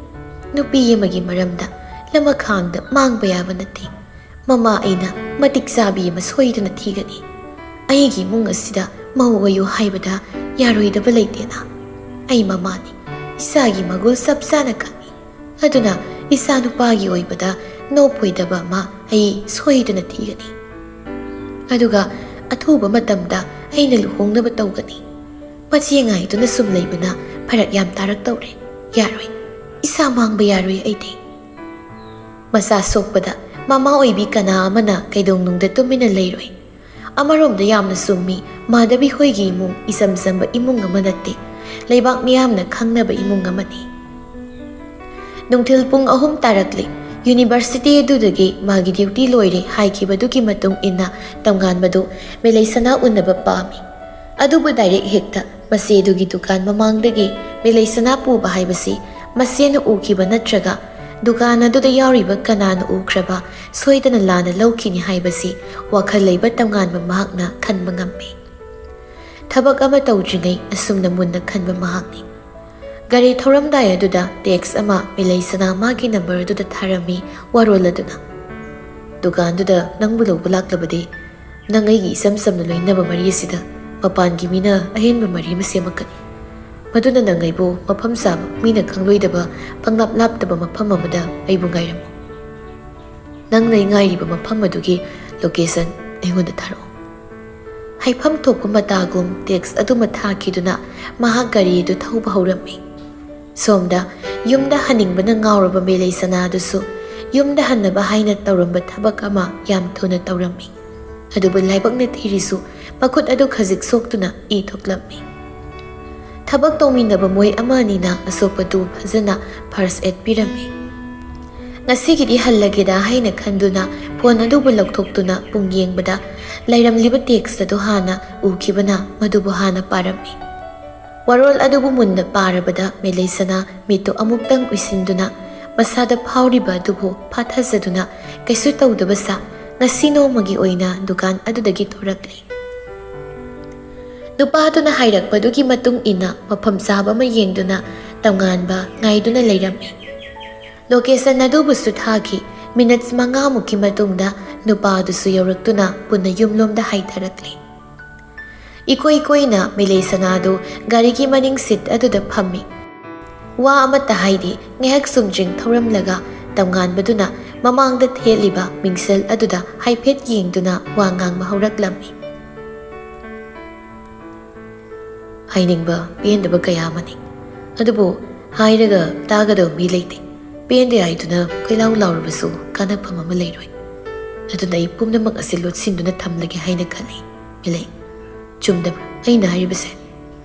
ꯅꯨꯄꯤ ꯑꯃꯒꯤ ꯃꯔꯝꯗ ꯂꯃꯈꯥꯡꯗ ꯃꯥꯡꯕ ꯌꯥꯕ ꯅꯠꯇꯦ꯫ ꯃꯃꯥ ꯑꯩꯅ ꯃꯇꯤꯛ ꯆꯥꯕꯤ ꯑꯃ ꯁꯣꯏꯗꯅ ꯊꯤꯒꯅꯤ꯫ ꯑꯩꯒꯤ ꯏꯃꯨꯡ ꯑꯁꯤꯗ ꯃꯧ ꯑꯣꯏꯌꯨ ꯍꯥꯏꯕꯗ ꯌꯥꯔꯣꯏꯗꯕ ꯂꯩꯇꯦꯅ꯫ ꯑꯩ ꯃꯃꯥꯅꯤ꯫ ꯏꯆꯥꯒꯤ ꯃꯒꯨꯜ ꯆꯞ ꯆꯥꯅ ꯈꯪꯏ꯫ ꯑꯗꯨꯅ ꯏꯆꯥ ꯅꯨꯄꯥꯒꯤ ꯑꯣꯏꯕꯗ ꯅꯣꯞꯄꯣꯏꯗꯕ ꯑꯃ ꯑꯩ ꯁꯣꯏꯗꯅ ꯊꯤꯒꯅꯤ꯫ ꯑꯗꯨꯒ ꯑꯊꯨꯕ ꯃꯇꯝꯗ ꯑꯩꯅ ꯂꯨꯍꯣꯡꯅꯕ ꯇꯧꯒꯅꯤ꯫ ꯃꯆꯦ ꯉꯥꯏꯗꯨꯅ ꯁꯨꯝ ꯂꯩꯕꯅ ꯐꯔꯛ ꯌꯥꯝ ꯇꯥꯔꯛꯇꯧꯔꯦ꯫ ꯌꯥꯔꯣꯏ, ꯏꯁꯥ ꯃꯥꯡꯕ ꯌꯥꯔꯣꯏ ꯑꯩꯗꯤ꯫ ꯃꯆꯥ ꯁꯣꯛꯄꯗ ꯃꯃꯥ ꯑꯣꯏꯕꯤ ꯀꯅꯥ ꯑꯃꯅ ꯀꯩꯗꯧꯅꯨꯡꯗ ꯇꯨꯃꯤꯟꯅ ꯂꯩꯔꯣꯏ꯫ ꯑꯃꯔꯣꯝꯗ ꯌꯥꯝꯅ ꯆꯨꯝꯃꯤ, ꯃꯥꯙꯕꯤ ꯍꯣꯏꯒꯤ ꯏꯃꯨꯡ ꯏꯆꯝ ꯆꯝꯕ ꯏꯃꯨꯡ ꯑꯃ ꯅꯠꯇꯦ꯫ ꯂꯩꯕꯥꯛ ꯃꯤꯌꯥꯝꯅ ꯈꯪꯅꯕ ꯏꯃꯨꯡ ꯑꯃꯅꯤ꯫ ꯅꯨꯡꯊꯤꯜ ꯄꯨꯡ ꯑꯍꯨꯝ ꯇꯥꯔꯛꯂꯦ꯫ ꯌꯨꯅꯤꯚꯔꯁꯤꯇꯤ ꯑꯗꯨꯗꯒꯤ ꯃꯥꯒꯤ ꯗ꯭ꯌꯨꯇꯤ ꯂꯣꯏꯔꯦ ꯍꯥꯏꯈꯤꯕꯗꯨꯒꯤ ꯃꯇꯨꯡ ꯏꯟꯅ ꯇꯝꯉꯥꯟꯕꯗꯨ ꯃꯦꯂꯩꯁꯅꯥ ꯎꯅꯕ ꯄꯥꯝꯃꯤ꯫ ꯑꯗꯨꯕꯨ ꯗꯥꯏꯔꯦꯛ ꯍꯦꯛꯇ ꯃꯆꯦꯗꯨꯒꯤ ꯗꯨꯀꯥꯟ ꯃꯃꯥꯡꯗꯒꯤ ꯃꯦꯂꯩꯁꯅꯥ ꯄꯨꯕ ꯍꯥꯏꯕꯁꯤ ꯃꯆꯦꯅ ꯎꯈꯤꯕ ꯅꯠꯇ꯭ꯔꯒ ꯗꯨꯀꯥꯟ ꯑꯗꯨꯗ ꯌꯥꯎꯔꯤꯕ ꯀꯅꯥꯅ ꯎꯈ꯭ꯔꯕ ꯁꯣꯏꯗꯅ ꯂꯥꯟꯅ ꯂꯧꯈꯤꯅꯤ ꯍꯥꯏꯕꯁꯤ ꯋꯥꯈꯜ ꯂꯩꯕ ꯇꯝꯉꯥꯟꯕ ꯃꯍꯥꯛꯅ ꯈꯟꯕ ꯉꯝꯃꯤ꯫ ꯊꯕꯛ ꯑꯃ ꯇꯧꯗ꯭ꯔꯤꯉꯩ ꯑꯁꯨꯝꯅ ꯃꯨꯟꯅ ꯈꯟꯕ ꯃꯍꯥꯛꯅꯤ꯫ ꯒꯥꯔꯤ ꯊꯧꯔꯝꯗꯥꯏ ꯑꯗꯨꯗ ꯇꯦꯛꯁ ꯑꯃ ꯃꯦꯂꯩꯁꯅꯥ ꯃꯥꯒꯤ ꯅꯝꯕꯔꯗꯨꯗ ꯊꯥꯔꯝꯃꯤ ꯋꯥꯔꯣꯜ ꯑꯗꯨꯅ꯫ "ꯗꯨꯀꯥꯟꯗꯨꯗ ꯅꯪꯕꯨ ꯂꯧꯕ ꯂꯥꯛꯂꯕꯗꯤ ꯅꯪ ꯑꯩꯒꯤ ꯏꯆꯝ ꯆꯝꯅ ꯂꯣꯏꯅꯕ ꯃꯔꯤ ꯑꯁꯤꯗ ꯃꯄꯥꯟꯒꯤ ꯃꯤꯅ ꯑꯍꯦꯟꯕ ꯃꯔꯤ ꯑꯃ ꯁꯦꯝꯃꯛꯀꯅꯤ꯫ ꯃꯗꯨꯅ ꯅꯪ ꯑꯩꯕꯨ ꯃꯐꯝ ꯆꯥꯕ, ꯃꯤꯅ ꯈꯪꯂꯣꯏꯗꯕ, ꯄꯪꯂꯥꯞ ꯂꯥꯞꯇꯕ ꯃꯐꯝ ꯑꯃꯗ ꯑꯩꯕꯨ ꯉꯥꯏꯔꯝꯃꯨ꯫ ꯅꯪꯅ ꯑꯩ ꯉꯥꯏꯔꯤꯕ ꯃꯐꯝ ꯑꯗꯨꯒꯤ ꯂꯣꯀꯦꯁꯟ ꯑꯩꯉꯣꯟꯗ ꯊꯥꯔꯛꯎ"꯫ ꯍꯥꯏꯐꯝ ꯊꯣꯛꯄ ꯃꯇꯥꯒꯨꯝ ꯇꯦꯛꯁ ꯑꯗꯨꯃ ꯊꯥꯈꯤꯗꯨꯅ ꯃꯍꯥꯛ ꯒꯥꯔꯤ ꯑꯗꯨ ꯊꯧꯕ ꯍꯧꯔꯝꯃꯤ꯫ ꯁꯣꯝꯗ ꯌꯨꯝꯗ ꯍꯟꯅꯤꯡꯕꯅ ꯉꯥꯎꯔꯕ ꯃꯦꯂꯩꯁꯅꯥ ꯑꯗꯨꯁꯨ ꯌꯨꯝꯗ ꯍꯟꯅꯕ ꯍꯥꯏꯅ ꯇꯧꯔꯝꯕ ꯊꯕꯛ ꯑꯃ ꯌꯥꯝ ꯊꯨꯅ ꯇꯧꯔꯝꯃꯤ꯫ ꯑꯗꯨꯕꯨ ꯂꯥꯏꯕꯛꯅ ꯊꯤꯔꯤꯁꯨ ꯃꯈꯨꯠ ꯑꯗꯨ ꯈꯖꯤꯛ ꯁꯣꯛꯇꯨꯅ ꯏ ꯊꯣꯛꯂꯝꯃꯤ꯫ ꯊꯕꯛ ꯇꯧꯃꯤꯟꯅꯕ ꯃꯣꯏ ꯑꯃ ꯑꯅꯤꯅ ꯑꯁꯣꯛꯄꯗꯨ ꯐꯖꯅ ꯐꯥꯔꯁ ꯑꯦꯗ ꯄꯤꯔꯝꯃꯤ꯫ "ꯉꯁꯤꯒꯤꯗꯤ ꯍꯜꯂꯒꯦꯗ" ꯍꯥꯏꯅ ꯈꯟꯗꯨꯅ ꯐꯣꯟ ꯑꯗꯨꯕꯨ ꯂꯧꯊꯣꯛꯇꯨꯅ ꯄꯨꯡ ꯌꯦꯡꯕꯗ ꯂꯩꯔꯝꯂꯤꯕ ꯇꯦꯛꯁ ꯑꯗꯨ ꯍꯥꯟꯅ ꯎꯈꯤꯕꯅ ꯃꯗꯨꯕꯨ ꯍꯥꯟꯅ ꯄꯥꯔꯝꯃꯤ꯫ ꯋꯥꯔꯣꯜ ꯑꯗꯨꯕꯨ ꯃꯨꯟꯅ ꯄꯥꯔꯕꯗ ꯃꯦꯂꯩꯁꯅꯥ ꯃꯤꯠꯇꯨ ꯑꯃꯨꯛꯇꯪ ꯎꯏꯁꯤꯟꯗꯨꯅ ꯃꯁꯥꯗ ꯐꯥꯎꯔꯤꯕ ꯑꯗꯨꯕꯨ ꯐꯥꯊꯖꯗꯨꯅ ꯀꯩꯁꯨ ꯇꯧꯗꯕ ꯁꯥ ꯉꯁꯤ ꯅꯣꯡꯃꯒꯤ ꯑꯣꯏꯅ ꯗꯨꯀꯥꯟ ꯑꯗꯨꯗꯒꯤ ꯊꯣꯔꯛꯂꯤ꯫ ꯅꯨꯄꯥꯗꯨꯅ ꯍꯥꯏꯔꯛꯄꯗꯨꯒꯤ ꯃꯇꯨꯡ ꯏꯟꯅ ꯃꯐꯝ ꯆꯥꯕ ꯑꯃ ꯌꯦꯡꯗꯨꯅ ꯇꯝꯉꯥꯟꯕ ꯉꯥꯏꯗꯨꯅ ꯂꯩꯔꯝꯃꯤ꯫ ꯂꯣꯀꯦꯁꯟ ꯑꯗꯨꯕꯨꯁꯨ ꯊꯥꯈꯤ꯫ ꯃꯤꯅꯠꯁ ꯃꯉꯥꯃꯨꯛꯀꯤ ꯃꯇꯨꯡꯗ ꯅꯨꯄꯥ ꯑꯗꯨꯁꯨ ꯌꯧꯔꯛꯇꯨꯅ ꯄꯨꯟꯅ ꯌꯨꯝꯂꯣꯝꯗ ꯍꯥꯏꯊꯔꯛꯂꯤ꯫ ꯏꯀꯣꯏ ꯀꯣꯏꯅ ꯃꯦꯂꯩꯁꯅꯥꯗꯨ ꯒꯥꯔꯤꯒꯤ ꯃꯅꯤꯡ ꯁꯤꯠ ꯑꯗꯨꯗ ꯐꯝꯃꯤ꯫ ꯋꯥ ꯑꯃꯠꯇ ꯍꯥꯏꯗꯦ꯫ ꯉꯥꯏꯍꯥꯛ ꯆꯨꯝꯗ꯭ꯔꯤꯡ ꯊꯧꯔꯝꯂꯒ ꯇꯝꯉꯥꯟꯕꯗꯨꯅ ꯃꯃꯥꯡꯗ ꯊꯦꯠꯂꯤꯕ ꯃꯤꯡꯁꯦꯜ ꯑꯗꯨꯗ ꯍꯥꯏꯐꯦꯠ ꯌꯦꯡꯗꯨꯅ ꯋꯥ ꯉꯥꯡꯕ ꯍꯧꯔꯛꯂꯝꯃꯤ꯫ ꯍꯥꯏꯅꯤꯡꯕ ꯄꯦꯟꯗꯕ ꯀꯌꯥ ꯑꯃꯅꯤ꯫ ꯑꯗꯨꯕꯨ ꯍꯥꯏꯔꯒ ꯇꯥꯒꯗꯕ ꯃꯤ ꯂꯩꯇꯦ꯫ ꯄꯦꯟꯗꯦ ꯍꯥꯏꯗꯨꯅ ꯀꯣꯏꯂꯥꯎ ꯂꯥꯎꯔꯕꯁꯨ ꯀꯥꯟꯅꯐꯝ ꯑꯃ ꯂꯩꯔꯣꯏ꯫ ꯑꯗꯨꯅ ꯑꯩ ꯄꯨꯝꯅꯃꯛ ꯑꯁꯤ ꯂꯣꯠꯁꯤꯟꯗꯨꯅ ꯊꯝꯂꯒꯦ ꯍꯥꯏꯅ ꯈꯜꯂꯤ꯫ ꯃꯤꯂꯩ, ꯆꯨꯝꯗꯕ꯭ꯔꯥ ꯑꯩꯅ ꯍꯥꯏꯔꯤꯕꯁꯦ?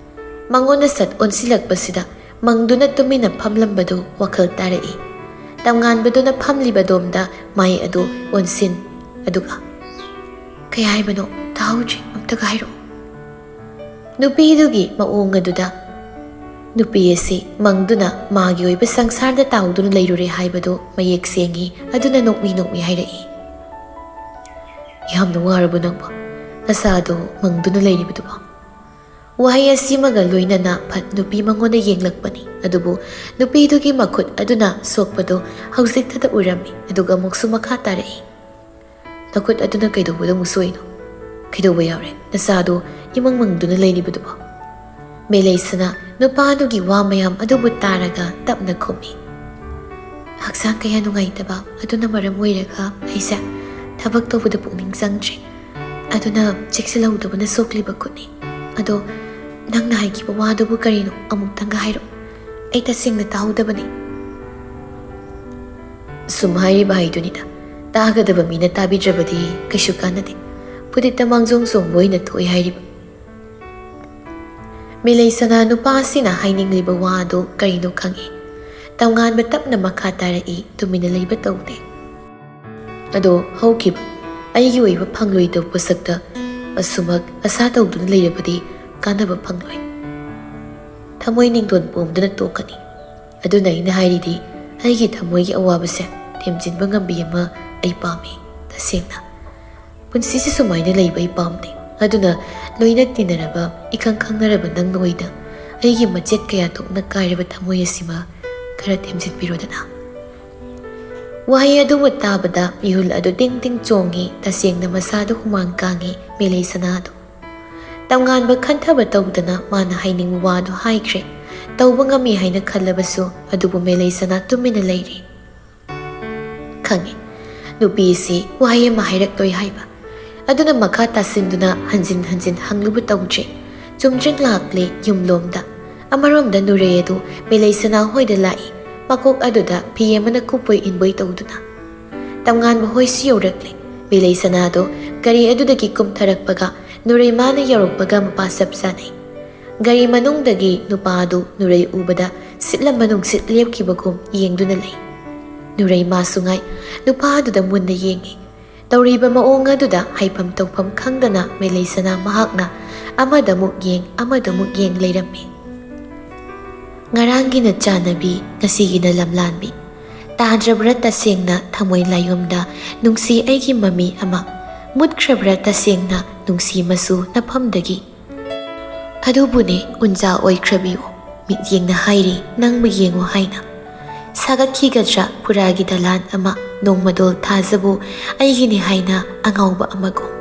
ꯃꯉꯣꯟꯗ ꯁꯠ ꯑꯣꯟꯁꯤꯜꯂꯛꯄꯁꯤꯗ ꯃꯪꯗꯨꯅ ꯇꯨꯃꯤꯟꯅ ꯐꯝꯂꯝꯕꯗꯨ ꯋꯥꯈꯜ ꯇꯥꯔꯛꯏ꯫ ꯇꯝꯉꯥꯟꯕꯗꯨꯅ ꯐꯝꯂꯤꯕ ꯑꯗꯣꯝꯗ ꯃꯥꯏ ꯑꯗꯨ ꯑꯣꯟꯁꯤꯟ, ꯑꯗꯨꯒ, "ꯀꯩ ꯍꯥꯏꯕꯅꯣ? ꯇꯥꯍꯧꯗ꯭ꯔꯦ, ꯑꯝꯇꯒ ꯍꯥꯏꯔꯛꯑꯣ꯫" ꯅꯨꯄꯤꯗꯨꯒꯤ ꯃꯑꯣꯡ ꯑꯗꯨꯗ ꯅꯨꯄꯤ ꯑꯁꯤ ꯃꯪꯗꯨꯅ ꯃꯥꯒꯤ ꯑꯣꯏꯕ ꯁꯪꯁꯥꯔꯗ ꯇꯥꯎꯗꯨꯅ ꯂꯩꯔꯨꯔꯦ ꯍꯥꯏꯕꯗꯨ ꯃꯌꯦꯛ ꯁꯦꯡꯏ꯫ ꯑꯗꯨꯅ ꯅꯣꯛꯃꯤ ꯅꯣꯛꯃꯤ ꯍꯥꯏꯔꯛꯏ, "ꯌꯥꯝꯅ ꯋꯥꯔꯕꯣ ꯅꯪꯕꯣ? ꯅꯁꯥꯗꯣ ꯃꯪꯗꯨꯅ ꯂꯩꯔꯤꯕꯗꯨꯕꯣ?" ꯋꯥꯍꯩ ꯑꯁꯤꯃꯒ ꯂꯣꯏꯅꯅ ꯐꯠ ꯅꯨꯄꯤ ꯃꯉꯣꯟꯗ ꯌꯦꯡꯂꯛꯄꯅꯤ꯫ ꯑꯗꯨꯕꯨ ꯅꯨꯄꯤꯗꯨꯒꯤ ꯃꯈꯨꯠ ꯑꯗꯨꯅ ꯁꯣꯛꯄꯗꯨ ꯍꯧꯖꯤꯛꯇꯗ ꯎꯔꯝꯃꯤ꯫ ꯑꯗꯨꯒ ꯑꯃꯨꯛꯁꯨ ꯃꯈꯥ ꯇꯥꯔꯛꯏ, "ꯅꯈꯨꯠ ꯑꯗꯨꯅ ꯀꯩꯗꯧꯕꯗ ꯑꯃꯨꯛ ꯁꯣꯛꯏꯅꯣ? ꯀꯩꯗꯧꯕ ꯌꯥꯎꯔꯦ? ꯅꯁꯥꯗꯨ ꯏꯃꯪ ꯃꯪꯗꯨꯅ ꯂꯩꯔꯤꯕꯗꯨꯕꯣ?" ꯃꯦꯂꯩꯁꯅꯥ ꯅꯨꯄꯥꯗꯨꯒꯤ ꯋꯥ ꯃꯌꯥꯝ ꯑꯗꯨꯕꯨ ꯇꯥꯔꯒ ꯇꯞꯅ ꯈꯨꯝꯃꯤ, "ꯍꯛꯆꯥꯡ ꯀꯌꯥ ꯅꯨꯡꯉꯥꯏꯇꯕ ꯑꯗꯨꯅ ꯃꯔꯝ ꯑꯣꯏꯔꯒ ꯑꯩꯁꯦ ꯊꯕꯛ ꯇꯧꯕꯗ ꯄꯨꯛꯅꯤꯡ ꯆꯪꯗ꯭ꯔꯦ꯫ ꯑꯗꯨꯅ ꯆꯦꯛꯁꯤꯜꯍꯧꯗꯕꯅ ꯁꯣꯛꯂꯤꯕ ꯈꯨꯠꯅꯤ꯫ ꯑꯗꯣ ꯅꯪꯅ ꯍꯥꯏꯈꯤꯕ ꯋꯥꯗꯨꯕꯨ ꯀꯔꯤꯅꯣ? ꯑꯃꯨꯛꯇꯪꯒ ꯍꯥꯏꯔꯛꯑꯣ꯫ ꯑꯩ ꯇꯁꯦꯡꯅ ꯇꯥꯍꯧꯗꯕꯅꯤ꯫" ꯁꯨꯝ ꯍꯥꯏꯔꯤꯕ ꯍꯥꯏꯗꯨꯅꯤꯗ꯫ ꯇꯥꯒꯗꯕ ꯃꯤꯅ ꯇꯥꯕꯤꯗ꯭ꯔꯕꯗꯤ ꯀꯩꯁꯨ ꯀꯥꯟꯅꯗꯦ꯫ ꯐꯨꯗꯤꯠꯇ ꯃꯥꯡꯖꯣꯡ ꯆꯣꯡꯕ ꯑꯣꯏꯅ ꯊꯣꯛꯏ ꯍꯥꯏꯔꯤꯕ꯫ ꯃꯦꯂꯩꯁꯅꯥ ꯅꯨꯄꯥꯁꯤꯅ ꯍꯥꯏꯅꯤꯡꯂꯤꯕ ꯋꯥ ꯑꯗꯨ ꯀꯔꯤꯅꯣ ꯈꯪꯏ꯫ ꯇꯝꯉꯥꯟꯕ ꯇꯞꯅ ꯃꯈꯥ ꯇꯥꯔꯛꯏ, ꯇꯨꯃꯤꯟꯅ ꯂꯩꯕ ꯇꯧꯗꯦ꯫ "ꯑꯗꯣ ꯍꯧꯈꯤꯕ ꯑꯩꯒꯤ ꯑꯣꯏꯕ ꯐꯪꯂꯣꯏꯗꯕ ꯄꯣꯠꯁꯛꯇ ꯑꯁꯨꯃꯛ ꯑꯁꯥ ꯇꯧꯗꯨꯅ ꯂꯩꯔꯕꯗꯤ ꯀꯥꯟꯅꯕ ꯐꯪꯂꯣꯏ꯫ ꯊꯃꯣꯏ ꯅꯤꯡꯗꯣꯟ ꯄꯣꯝꯗꯨꯅ ꯇꯣꯛꯀꯅꯤ꯫ ꯑꯗꯨꯅ ꯑꯩꯅ ꯍꯥꯏꯔꯤꯗꯤ, ꯑꯩꯒꯤ ꯊꯃꯣꯏꯒꯤ ꯑꯋꯥꯕꯁꯦ ꯊꯦꯝꯖꯤꯟꯕ ꯉꯝꯕꯤ ꯑꯃ ꯑꯩ ꯄꯥꯝꯃꯤ꯫ ꯇꯁꯦꯡꯅ ꯄꯨꯟꯁꯤꯁꯤ ꯁꯨꯃꯥꯏꯅ ꯂꯩꯕ ꯑꯩ ꯄꯥꯝꯗꯦ꯫ ꯑꯗꯨꯅ ꯂꯣꯏꯅ ꯇꯤꯟꯅꯔꯕ, ꯏꯈꯪ ꯈꯪꯅꯔꯕ ꯅꯪꯅ ꯑꯣꯏꯅ ꯑꯩꯒꯤ ꯃꯆꯦꯠ ꯀꯌꯥ ꯊꯣꯛꯅ ꯀꯥꯏꯔꯕ ꯊꯃꯣꯏ ꯑꯁꯤꯃ ꯈꯔ ꯊꯦꯝꯖꯤꯟꯕꯤꯔꯣꯗꯅ꯫" ꯋꯥꯍꯩ ꯑꯗꯨꯕꯨ ꯇꯥꯕꯗ ꯃꯤꯍꯨꯜ ꯑꯗꯨ ꯇꯤꯡ ꯇꯤꯡ ꯆꯣꯡꯉꯤ꯫ ꯇꯁꯦꯡꯅ ꯃꯁꯥꯗ ꯍꯨꯃꯥꯡ ꯀꯥꯡꯉꯤ ꯃꯦꯂꯩꯁꯅꯥꯗꯨ꯫ ꯇꯝꯉꯥꯟꯕ ꯈꯟꯊꯕ ꯇꯧꯗꯅ ꯃꯥꯅ ꯍꯥꯏꯅꯤꯡꯕ ꯋꯥꯗꯨ ꯍꯥꯏꯈ꯭ꯔꯦ꯫ ꯇꯧꯕ ꯉꯝꯃꯤ ꯍꯥꯏꯅ ꯈꯜꯂꯕꯁꯨ ꯑꯗꯨꯕꯨ ꯃꯦꯂꯩꯁꯅꯥ ꯇꯨꯃꯤꯟꯅ ꯂꯩꯔꯤ꯫ ꯈꯪꯉꯤ, ꯅꯨꯄꯤꯁꯤ ꯋꯥꯍꯩ ꯑꯃ ꯍꯥꯏꯔꯛꯂꯣꯏ ꯍꯥꯏꯕ꯫ ꯑꯗꯨꯅ ꯃꯈꯥ ꯇꯥꯁꯤꯟꯗꯨꯅ ꯍꯟꯖꯤꯟ ꯍꯟꯖꯤꯟ ꯍꯪꯂꯨꯕ ꯇꯧꯗ꯭ꯔꯦ꯫ ꯆꯨꯝꯗ꯭ꯔꯤꯡ ꯂꯥꯛꯂꯦ ꯌꯨꯝꯂꯣꯝꯗ꯫ ꯑꯃꯔꯣꯝꯗ ꯅꯨꯔꯩ ꯑꯗꯨ ꯃꯦꯂꯩꯁꯅꯥ ꯍꯣꯏꯗ ꯂꯥꯛꯏ꯫ ꯃꯀꯣꯛ ꯑꯗꯨꯗ ꯐꯤ ꯑꯃꯅ ꯀꯨꯞꯄꯣꯏ ꯏꯟꯕꯣꯏ ꯇꯧꯗꯨꯅ꯫ ꯇꯝꯉꯥꯟꯕ ꯍꯣꯏꯁꯨ ꯌꯧꯔꯛꯂꯦ꯫ ꯃꯦꯂꯩꯁꯅꯥꯗꯣ ꯒꯥꯔꯤ ꯑꯗꯨꯗꯒꯤ ꯀꯨꯝꯊꯔꯛꯄꯒ ꯅꯨꯔꯩꯃꯥꯅ ꯌꯧꯔꯛꯄꯒ ꯃꯄꯥ ꯆꯞ ꯆꯥꯅꯩ꯫ ꯒꯥꯔꯤ ꯃꯅꯨꯡꯗꯒꯤ ꯅꯨꯄꯥ ꯑꯗꯨ ꯅꯨꯔꯩ ꯎꯕꯗ ꯁꯤꯠꯂꯝꯕ ꯅꯨꯡꯁꯤꯠ ꯂꯦꯞꯈꯤꯕꯒꯨꯝ ꯌꯦꯡꯗꯨꯅ ꯂꯩ꯫ ꯅꯨꯔꯩꯃꯥꯁꯨ ꯉꯥꯏ ꯅꯨꯄꯥ ꯑꯗꯨꯗ ꯃꯨꯟꯅ ꯌꯦꯡꯉꯤ꯫ ꯇꯧꯔꯤꯕ ꯃꯑꯣꯡ ꯑꯗꯨꯗ ꯍꯥꯏꯐꯝ ꯇꯧꯐꯝ ꯈꯪꯗꯅ ꯃꯦꯂꯩꯁꯅꯥ ꯃꯍꯥꯛꯅ ꯑꯃꯗꯃꯨꯛ ꯌꯦꯡ ꯑꯃꯗꯃꯨꯛ ꯌꯦꯡ ꯂꯩꯔꯝꯃꯤ꯫ ꯉꯔꯥꯡꯒꯤꯅ ꯆꯥꯟꯅꯕꯤ, ꯉꯁꯤꯒꯤꯅ ꯂꯝꯂꯥꯟꯕꯤ꯫ ꯇꯥꯗ꯭ꯔꯕ꯭ꯔꯥ ꯇꯁꯦꯡꯅ ꯊꯃꯣꯏ ꯂꯥꯏꯌꯣꯝꯗ ꯅꯨꯡꯁꯤ ꯑꯩꯒꯤ ꯃꯃꯤ ꯑꯃ? ꯃꯨꯠꯈ꯭ꯔꯕ꯭ꯔꯥ ꯇꯁꯦꯡꯅ ꯅꯨꯡꯁꯤ ꯃꯆꯨ ꯅꯐꯝꯗꯒꯤ? ꯑꯗꯨꯕꯨꯅꯦ ꯎꯟꯖꯥ ꯑꯣꯏꯈ꯭ꯔꯕꯤꯌꯨ, ꯃꯤꯠꯌꯦꯡꯅ ꯍꯥꯏꯔꯤ ꯅꯪꯕꯨ ꯌꯦꯡꯉꯨ ꯍꯥꯏꯅ꯫ ꯁꯥꯒꯠꯈꯤꯒꯗ꯭ꯔꯥ ꯐꯨꯔꯥꯒꯤ ꯗꯂꯥꯟ ꯑꯃ, ꯅꯣꯡꯃꯗꯣꯜ ꯊꯥꯖꯕꯨ ꯑꯩꯒꯤꯅꯤ ꯍꯥꯏꯅ ꯑꯉꯥꯎꯕ ꯑꯃꯒꯨꯝ?